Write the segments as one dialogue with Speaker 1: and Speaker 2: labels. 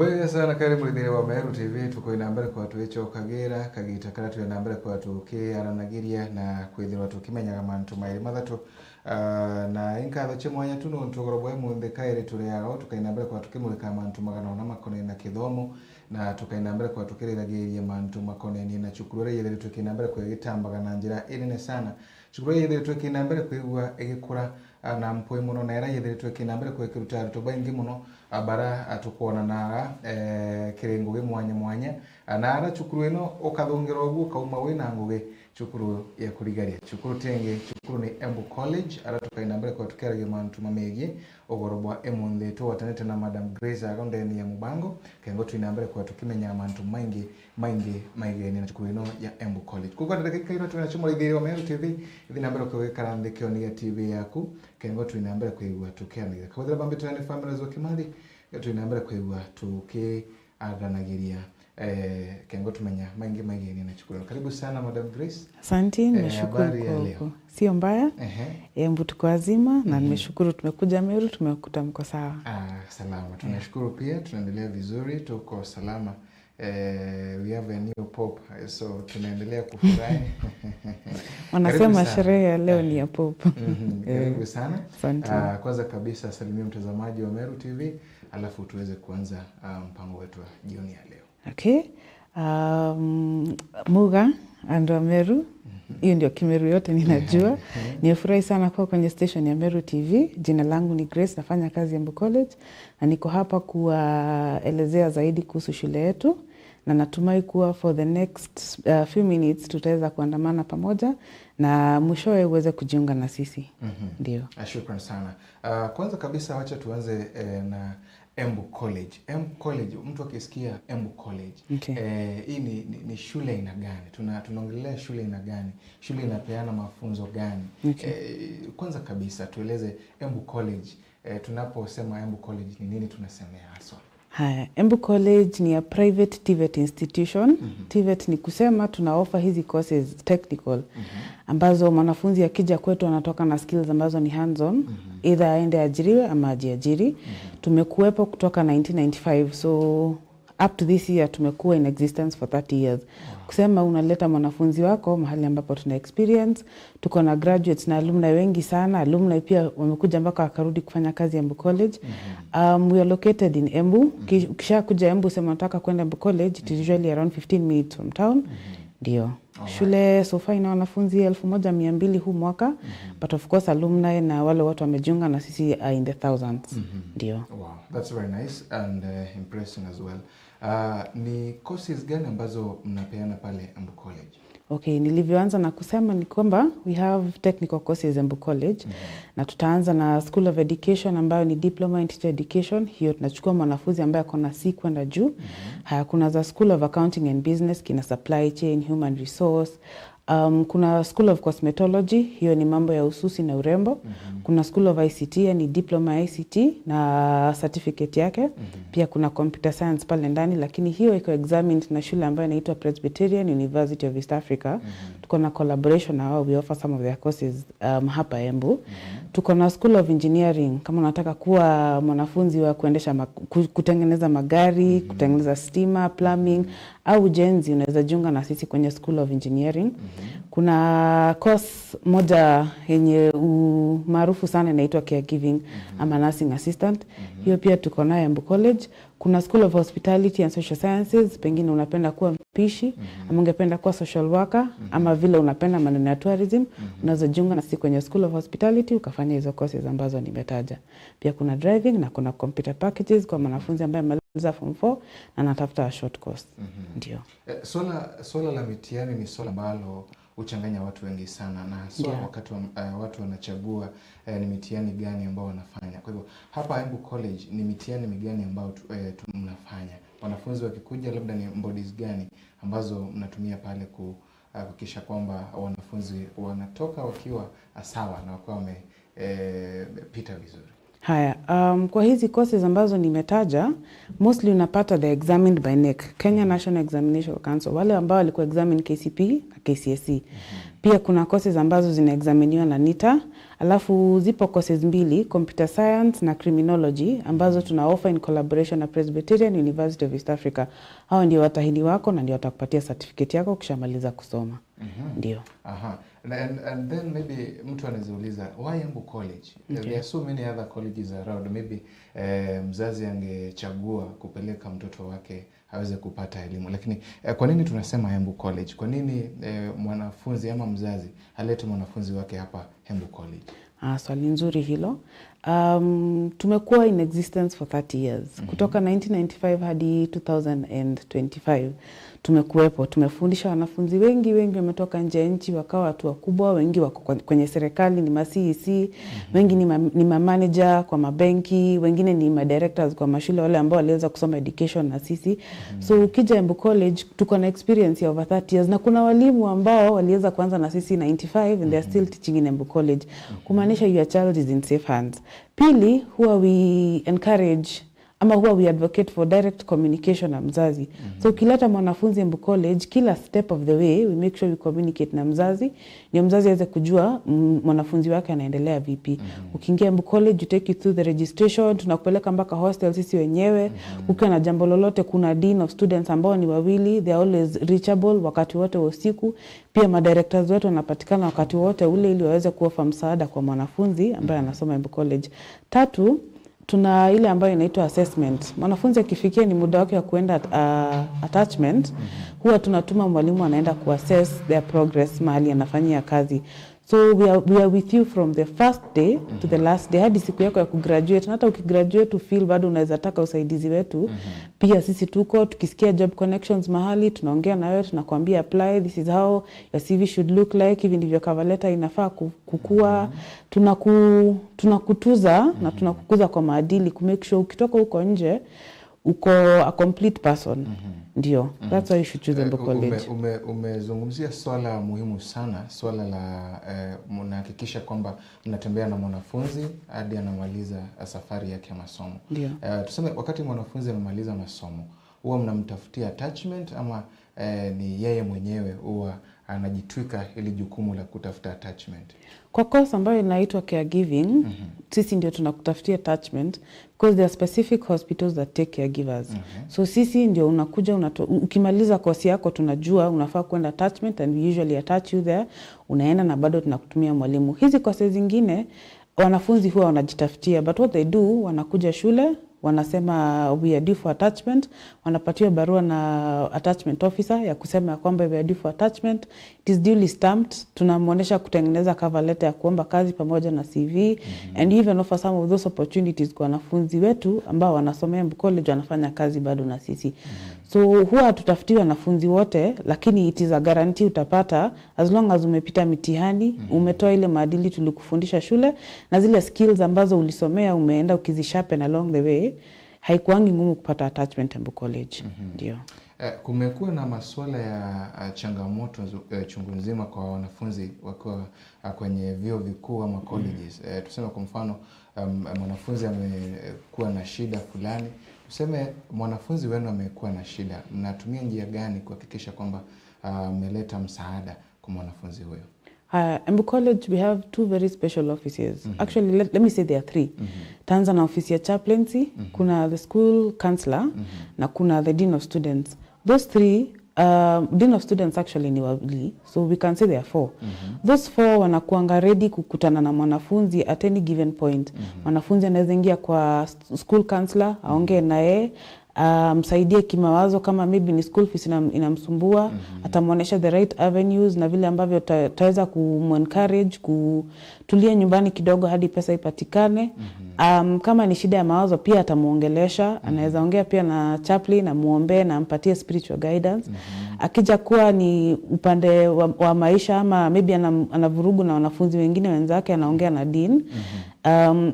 Speaker 1: Bwega sana kari mũrĩthĩre wa Meru TV. Tukwina mbere kwa twicokagira kagita karia twina mbere kwa tukiaranagiria na kwithirwa tukimenyaga mantu mairi mathatu, na inkatho cia mwanya tu nuntu ugoro bwa munthi kairi turiaga tukaina mbere kwa tukimurika mantu magana ona makonainie na kithomo, na tukaina mbere kwa tukiriragiria mantu makonainie na cukuru iria yethiritwe ikina mbere kwa igitambaga na njira inene sana, cukuru iria yethiritwe ikina mbere kwigua igikura na mpui muno, na ira yethiritwe ikina mbere kwa ikiruta arutwo baingi muno bara tukuona nara kiri ngugi mwanya mwanya, na ara cukuru ino ukathungira uguo ukauma wina ngugi cukuru ya kurigaria cukuru tenge cukuru ni Embu College, ara tukaina mbere kwa tukeragia mantu mamegie ugoro bwa emunthi. Tuwatanite na Madam Grace agondeni ya mubango kengo twina mbere kwa tukimenya mantu maingi maingi maigeni na cukuru ino ya Embu College. Kugwa ndagika ino twina chumo ithiri wa Meru TV ithina mbere kwa gwikara nthi kionia TV yaku kengo twina mbere kuigua tukianagira kawathira bambi twina families wa Kimathi twina mbere kuigua tukiaranagiria kengo tumenya maingi maigeni na cukuru. Karibu sana, Madam Grace.
Speaker 2: Asante, nimeshukuru
Speaker 1: Habari ya leo?
Speaker 2: Sio mbaya. Embu tuko wazima na nimeshukuru tumekuja Meru, tumekuta mko sawa.
Speaker 1: Ah, salama. Tunashukuru pia, tunaendelea vizuri, tuko salama. We have a new pope, so tunaendelea kufurahi.
Speaker 2: Wanasema
Speaker 1: Karibu sana.
Speaker 2: sherehe ya leo ni ya pope.
Speaker 1: Karibu sana.
Speaker 2: Asante.
Speaker 1: Ah, kwanza kabisa salimia mtazamaji wa Meru TV, alafu tuweze kuanza mpango wetu wa jioni ya leo.
Speaker 2: Okay. Muga andu wa Meru, hiyo ndio Kimeru yote ninajua. Nimefurahi sana kuwa kwenye station ya Meru TV. Jina langu ni Grace, nafanya kazi Embu College na niko hapa kuwaelezea zaidi kuhusu shule yetu, na natumai kuwa for the next few minutes tutaweza kuandamana pamoja na mwishowe uweze kujiunga na sisi. Ndio.
Speaker 1: Shukran sana. Kwanza kabisa wacha tuanze na Embu College. Embu College, mtu akisikia Embu College, hii ni shule aina gani? Tunaongelea shule aina gani? Shule inapeana mafunzo gani? Kwanza kabisa tueleze Embu College. Tunaposema Embu College ni nini tunasemea haswa?
Speaker 2: Haya, Embu College ni a private TVET institution. TVET ni kusema tuna offer hizi courses technical ambazo mwanafunzi akija kwetu anatoka na skills ambazo ni hands on, either aende ajiriwe ama ajiajiri. Tumekuwepo kutoka 1995, so up to this year tumekuwa in existence for 30 years. Kusema unaleta mwanafunzi wako mahali ambapo tuna experience, tuko na graduates na alumni wengi sana. Alumni pia wamekuja mpaka wakarudi kufanya kazi Embu College. We are located in Embu. Ukishakuja Embu sema unataka kwenda Embu College, it is usually around 15 minutes from town. Ndio. Shule so far ina wanafunzi 1200 huu mwaka, but of course alumni na wale watu wamejiunga na sisi are in the thousands. Ndio.
Speaker 1: Wow, that's very nice and impressive as well. Ni courses gani ambazo mnapeana pale Embu College?
Speaker 2: Okay, nilivyoanza na kusema ni kwamba we have technical courses Embu College, na tutaanza na School of Education ambayo ni Diploma in Teacher Education. Hiyo tunachukua mwanafunzi ambaye ako na C kwenda juu. Haya, kuna za School of Accounting and Business, kina supply chain, human resource. Kuna School of Cosmetology, hiyo ni mambo ya ususi na urembo. Kuna School of ICT, yani diploma ya ICT na certificate yake. Pia kuna computer science pale ndani, lakini hiyo iko examined na shule ambayo inaitwa Presbyterian University of East Africa. Tuko na collaboration na wao, we offer some of their courses hapa Embu. Tuko na School of Engineering, kama unataka kuwa mwanafunzi wa kuendesha kutengeneza magari, kutengeneza stima, plumbing au ujenzi, unaweza jiunga na sisi kwenye School of Engineering. Kuna course moja yenye umaarufu sana inaitwa caregiving ama nursing assistant. Hiyo pia tuko nayo Embu College. Kuna School of Hospitality and Social Sciences, pengine unapenda kuwa mpishi ama ungependa kuwa social worker ama vile unapenda maneno ya tourism, unaweza jiunga na sisi kwenye School of Hospitality ukafanya hizo courses ambazo nimetaja. Pia kuna driving na kuna computer packages kwa mwanafunzi ambaye amemaliza form 4 na anatafuta a short course. Ndio.
Speaker 1: Swala la mitihani ni swala ambalo huchanganya watu wengi sana na haswa wakati watu wanachagua ni mitihani gani ambao wanafanya. Kwa hivyo hapa Embu College ni mitihani migani ambayo mnafanya? Wanafunzi wakikuja, labda ni bodies gani ambazo mnatumia pale kuhakikisha kwamba wanafunzi wanatoka wakiwa sawa na wakiwa wamepita vizuri?
Speaker 2: Haya, kwa hizi courses ambazo nimetaja, mostly unapata the examined by KNEC, Kenya National Examination Council, wale ambao walikuwa examine KCPE na KCSE. Pia kuna courses ambazo zinaexaminiwa na NITA. Alafu zipo courses mbili, computer science na criminology, ambazo tuna offer in collaboration na Presbyterian University of East Africa. Hao ndio watahini wako na ndio watakupatia certificate yako ukishamaliza kusoma. Ndio.
Speaker 1: Aha. And then maybe mtu anaweza uliza, why Embu College? There are so many other colleges around. Maybe mzazi angechagua kupeleka mtoto wake aweze kupata elimu. Lakini kwa nini tunasema Embu College? Kwa nini mwanafunzi ama mzazi alete mwanafunzi wake hapa Embu College?
Speaker 2: Ah, swali nzuri hilo. Tumekuwa in existence for 30 years. Kutoka 1995 hadi 2025 tumekuwepo. Tumefundisha wanafunzi wengi, wengi wametoka nje ya nchi wakawa watu wakubwa, wengi wako kwenye serikali ni ma CEC, wengi ni ma manager kwa mabenki, wengine ni ma directors kwa mashule, wale ambao waliweza kusoma education na sisi. So ukija Embu College tuko na experience ya over 30 years na kuna walimu ambao waliweza kuanza na sisi 95 and they are still teaching in Embu College. Kumaanisha your child is in safe hands. Pili, huwa we encourage ama huwa we advocate for direct communication na mzazi. So ukileta mwanafunzi Embu College, kila step of the way we make sure we communicate na mzazi, ndio mzazi aweze kujua mwanafunzi wake anaendelea vipi. Ukiingia Embu College, we take you through the registration, tunakupeleka mpaka hostel sisi wenyewe. Ukiwa na jambo lolote, kuna dean of students ambao ni wawili, they are always reachable wakati wote wa usiku. Pia madirectors wetu wanapatikana wakati wote ule ili waweze kuoffer msaada kwa mwanafunzi ambaye anasoma Embu College. Tatu, tuna ile ambayo inaitwa assessment. Mwanafunzi akifikia ni muda wake wa kuenda attachment, huwa tunatuma mwalimu anaenda kuassess their progress mahali anafanyia kazi. So we are with you from the first day to the last day hadi siku yako ya kugraduate. Na hata ukigraduate feel bado unaweza taka usaidizi wetu. Pia sisi tuko tukisikia job connections mahali tunaongea na wewe, tunakwambia apply, this is how your CV should look like, hivi ndivyo cover letter inafaa kukua. Tunakutuza na tunakukuza kwa maadili ku make sure ukitoka huko nje uko a complete person. Ndio, that's why you should choose Embu College.
Speaker 1: Umezungumzia swala muhimu sana, swala la mnahakikisha kwamba mnatembea na mwanafunzi hadi anamaliza safari yake ya masomo.
Speaker 2: Ndio.
Speaker 1: Tuseme wakati mwanafunzi amemaliza masomo, huwa mnamtafutia attachment ama ni yeye mwenyewe huwa anajitwika ili jukumu la kutafuta attachment?
Speaker 2: Kwa course ambayo inaitwa caregiving, sisi ndio tunakutafutia attachment because there are specific hospitals that take caregivers. So sisi ndio unakuja ukimaliza course yako tunajua unafaa kwenda attachment and we usually attach you there. Unaenda na bado tunakutumia mwalimu. Hizi courses zingine wanafunzi huwa wanajitafutia, but what they do, wanakuja shule, wanasema we are due for attachment, wanapatiwa barua na attachment officer ya kusema ya kwamba we are due for attachment, it is duly stamped. Tunamwonyesha kutengeneza cover letter ya kuomba kazi pamoja na CV and even offer some of those opportunities kwa wanafunzi wetu ambao wanasomea Embu College wanafanya kazi bado na sisi. So huwa hatutafuti wanafunzi wote, lakini it is a guarantee utapata as long as umepita mitihani, umetoa ile maadili tulikufundisha shule na zile skills ambazo ulisomea umeenda ukizisharpen along the way, haikuangi ngumu kupata attachment Embu College. Ndio.
Speaker 1: Kumekuwa na masuala ya changamoto chungu nzima kwa wanafunzi wakiwa kwenye vyuo vikuu ama colleges. Tuseme kwa mfano mwanafunzi amekuwa na shida fulani, tuseme mwanafunzi wenu amekuwa na shida, mnatumia njia gani kuhakikisha kwamba mmeleta msaada kwa mwanafunzi huyo?
Speaker 2: Embu College, we have two very special offices. Actually, let me say there are three. Taanza na ofisi ya chaplaincy, kuna the school counselor na kuna the dean of students. Those three, dean of students actually ni wawili, so we can say there are four. Those four wanakuanga ready kukutana na mwanafunzi at any given point. Mwanafunzi anaweza ingia kwa school counselor, aongee naye, msaidie kimawazo kama maybe ni school fees inamsumbua, atamwonyesha the right avenues na vile ambavyo taweza kumencourage kutulia nyumbani kidogo hadi pesa ipatikane. Kama ni shida ya mawazo pia atamuongelesha, anaweza ongea pia na chaplain amuombee na ampatie spiritual guidance. Akija kuwa ni upande wa maisha ama maybe ana vurugu na wanafunzi wengine wenzake, anaongea na dean.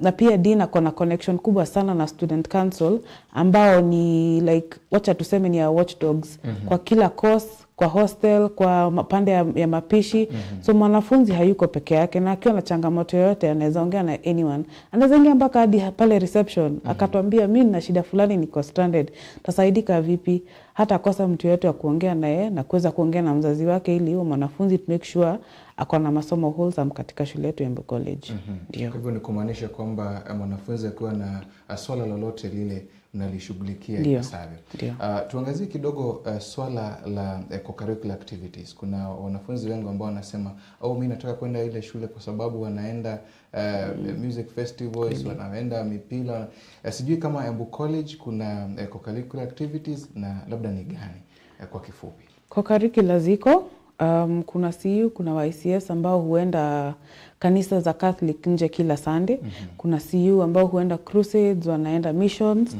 Speaker 2: Na pia dean ako na connection kubwa sana na student council ambao ni like, wacha tuseme ni ya watchdogs kwa kila course, kwa hostel, kwa pande ya mapishi. So mwanafunzi hayuko peke yake, na akiwa na changamoto yoyote anaweza ongea na anyone, anaweza ingia mpaka hadi pale reception akatuambia, mi nina shida fulani, niko stranded, tasaidika vipi? Hata kosa mtu yeyote wa kuongea naye na kuweza kuongea na mzazi wake ili huyo mwanafunzi to make sure ako na masomo wholesome katika shule yetu ya Embu College. Ndio.
Speaker 1: Kwa hivyo ni kumaanisha kwamba mwanafunzi akiwa na swala lolote lile mnalishughulikia
Speaker 2: Ndio.
Speaker 1: ipasavyo.
Speaker 2: Ndio.
Speaker 1: Tuangazie kidogo swala la co-curricular activities. Kuna wanafunzi wengi ambao wanasema au mi nataka kwenda ile shule kwa sababu wanaenda music festivals, wanaenda mipira. Sijui kama Embu College kuna co-curricular activities na labda ni gani kwa kifupi.
Speaker 2: Co-curricular ziko kuna CU, kuna YCS ambao huenda kanisa za Catholic nje kila Sunday. Kuna CU ambao huenda crusades, wanaenda missions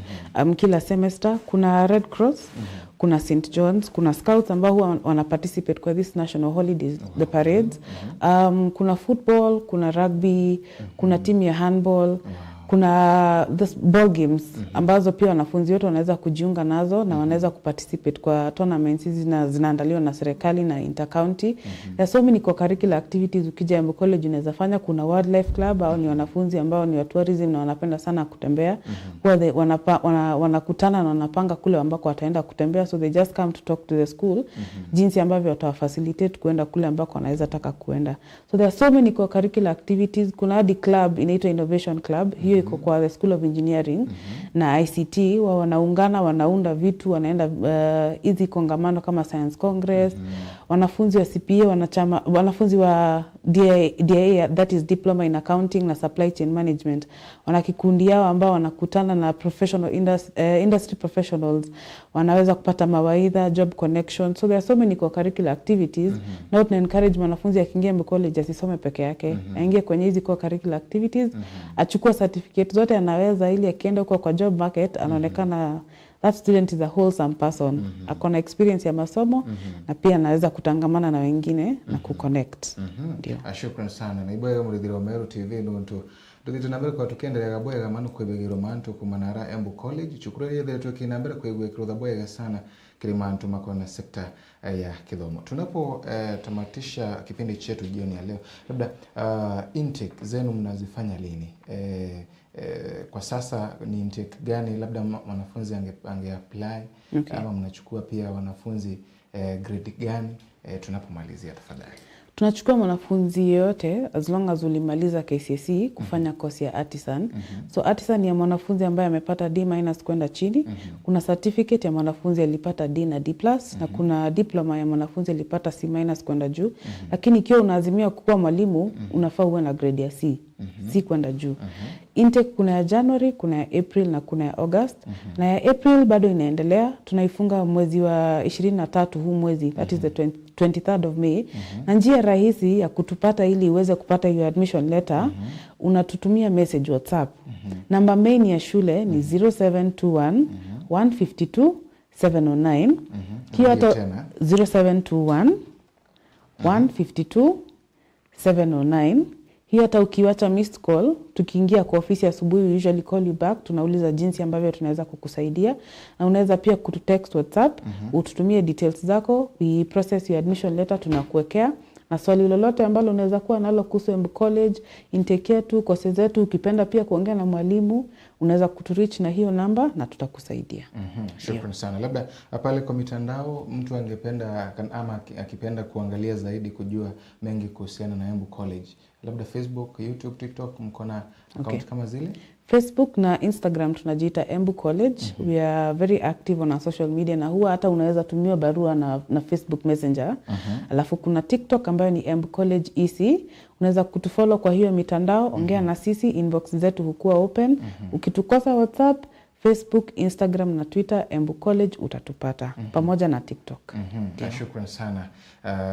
Speaker 2: kila semester. Kuna Red Cross, kuna St John's, kuna Scouts ambao huwa wana participate kwa these national holidays, the parades. Kuna football, kuna rugby, kuna timu ya handball, kuna this ball games ambazo pia wanafunzi wetu wanaweza kujiunga nazo na wanaweza kuparticipate kwa tournaments hizi na zinaandaliwa na serikali na intercounty. There are so many co-curricular activities ukija Embu College unaweza fanya. Kuna wildlife club au ni wanafunzi ambao ni wa tourism na wanapenda sana kutembea, huwa wanakutana na wanapanga kule ambako wataenda kutembea, so they just come to talk to the school jinsi ambavyo watawafacilitate kuenda kule ambako wanaweza taka kuenda. So there are so many co-curricular activities. Kuna hadi club inaitwa Innovation Club, hiyo iko kwa the School of Engineering na ICT, wa wanaungana wanaunda vitu, wanaenda hizi kongamano kama Science Congress. Wanafunzi wa CPA wanachama, wanafunzi wa DIA, DIA, that is Diploma in Accounting na Supply Chain Management, wana kikundi yao ambao wanakutana na professional industry professionals, wanaweza kupata mawaidha, job connection. So there are so many co-curricular activities. Na tuna encourage mwanafunzi akiingia Embu College asisome peke yake, aingie kwenye hizi co-curricular activities, achukue certificate zote anaweza, ili akienda huko kwa job market anaonekana that student is a wholesome person, ako na experience ya masomo na pia anaweza kutangamana na wengine na kuconnect. Ndio.
Speaker 1: Shukran sana naibwega murithiri wa Meru TV nuntu tuthite na mbere kwa tukiendelea bwega manu kwibegirwo mantu kumanara Embu College chukuru yethere tukina mbere kwigwikirwo bwega sana kiri mantu makona sekta ya kithomo. Tunapo tamatisha kipindi chetu jioni ya leo, labda intake zenu mnazifanya lini? Kwa sasa ni intake gani labda mwanafunzi ange apply? Ama mnachukua pia wanafunzi grade gani? Tunapomalizia tafadhali.
Speaker 2: Tunachukua mwanafunzi yeyote as long as ulimaliza KCSE kufanya course ya artisan. So artisan ya mwanafunzi ambaye amepata D minus kwenda chini. Kuna certificate ya mwanafunzi alipata D na D plus, na kuna diploma ya mwanafunzi alipata C minus kwenda juu. Lakini ikiwa unaazimia kuwa mwalimu, unafaa uwe na grade ya C, C kwenda juu. Intake kuna ya January, kuna ya April na kuna ya August. Na ya April bado inaendelea, tunaifunga mwezi wa 23 huu mwezi, that is the 23rd of May. Na njia rahisi ya kutupata ili uweze kupata your admission letter, unatutumia message WhatsApp. Namba main ya shule ni 0721 152 709. Hiyo hata
Speaker 1: Tena.
Speaker 2: 0721 152 709. Hiyo hata ukiwacha missed call, tukiingia kwa ofisi asubuhi, we usually call you back, tunauliza jinsi ambavyo tunaweza kukusaidia, na unaweza pia kututext WhatsApp, ututumie details zako, we process your admission letter, tunakuwekea na swali lolote ambalo unaweza kuwa nalo kuhusu Embu College, intake yetu, courses zetu, ukipenda pia kuongea na mwalimu, unaweza kutureach na hiyo namba na tutakusaidia.
Speaker 1: Shukran sana. Labda pale kwa mitandao mtu angependa ama akipenda kuangalia zaidi kujua mengi kuhusiana na Embu College, labda Facebook, YouTube, TikTok, mko na account kama zile?
Speaker 2: Facebook na Instagram tunajiita Embu College. We are very active on our social media na huwa hata unaweza tumiwa barua na Facebook Messenger. Alafu kuna TikTok ambayo ni Embu College EC. Unaweza kutufollow kwa hiyo mitandao, ongea na sisi, inbox zetu hukuwa open. Ukitukosa WhatsApp, Facebook, Instagram na Twitter, Embu College utatupata pamoja na TikTok.
Speaker 1: Shukran sana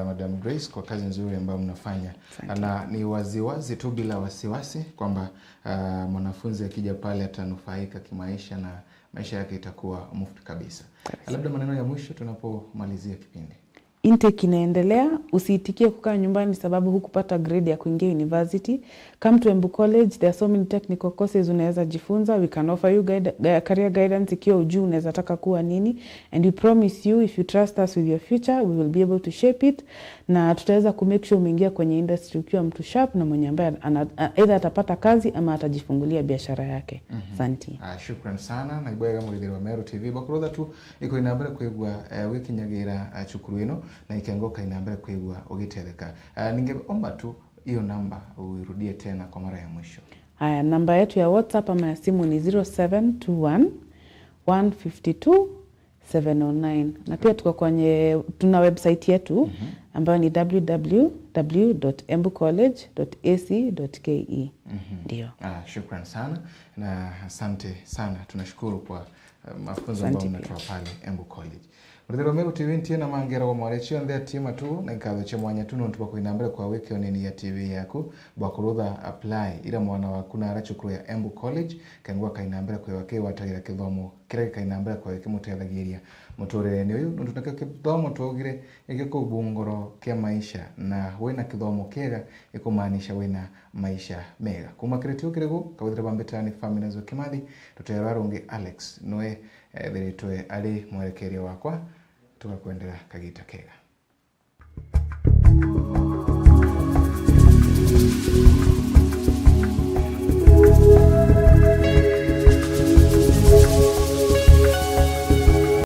Speaker 1: Madam Grace kwa kazi nzuri ambayo mnafanya. Na ni waziwazi tu bila wasiwasi kwamba mwanafunzi akija pale atanufaika kimaisha na maisha yake itakuwa mufti kabisa. Labda maneno ya mwisho tunapomalizia kipindi.
Speaker 2: Intake inaendelea. Usiitikie kukaa nyumbani sababu hukupata grade ya kuingia university. Come to Embu College, there are so many technical courses unaweza jifunza. We can offer you career guidance ikiwa ujui unaweza taka kuwa nini, and we promise you, if you trust us with your future, we will be able to shape it, na tutaweza ku make sure umeingia kwenye industry ukiwa mtu sharp na mwenye ambaye either atapata kazi ama atajifungulia biashara yake. Asante.
Speaker 1: Shukran sana na ibwega murithiri wa Meru TV bakurutha tu ikuina mbere kwigua wikinyagira cukuru ino na ikengoka ina mbere kwigua ugitetheka. Ningeomba tu hiyo namba uirudie tena kwa mara ya mwisho.
Speaker 2: Haya, namba yetu ya WhatsApp ama ya simu ni 0721 152 709, na pia tuko kwenye, tuna website yetu ambayo ni www.embucollege.ac.ke. Ndio.
Speaker 1: Shukran sana na asante sana, tunashukuru kwa mafunzo ambayo
Speaker 2: Asante pia.
Speaker 1: Mnatoa pale Embu College. Murithiri wa Meru TV ntie na mangera wa mwarecio nthe atima tu na nkatho cia mwanya tu nontu bakwina mbere kwa wiki oneni ya TV yaku bakurutha apply ira mwana waku na ara cukuru ya Embu College kengwa kaina mbere kwa wake watagira kithomo kiria gĩkaina mbere kwa kĩmũteithagĩrĩria mũtũrĩre-inĩ ũyũ nontu nakĩo kĩthomo twaugire nĩkĩo kĩbungũro kĩa maisha, na wĩna kĩthomo kĩega ĩkũmaanisha wĩna maisha mega. Kuma kĩrĩtio kĩrĩgũ kawithira bambĩtani Famina Kimathi tũterwa rũngĩ Alex nĩwe thiritwe arĩ mwerekeria wakwa, tugakwendera kagita kega.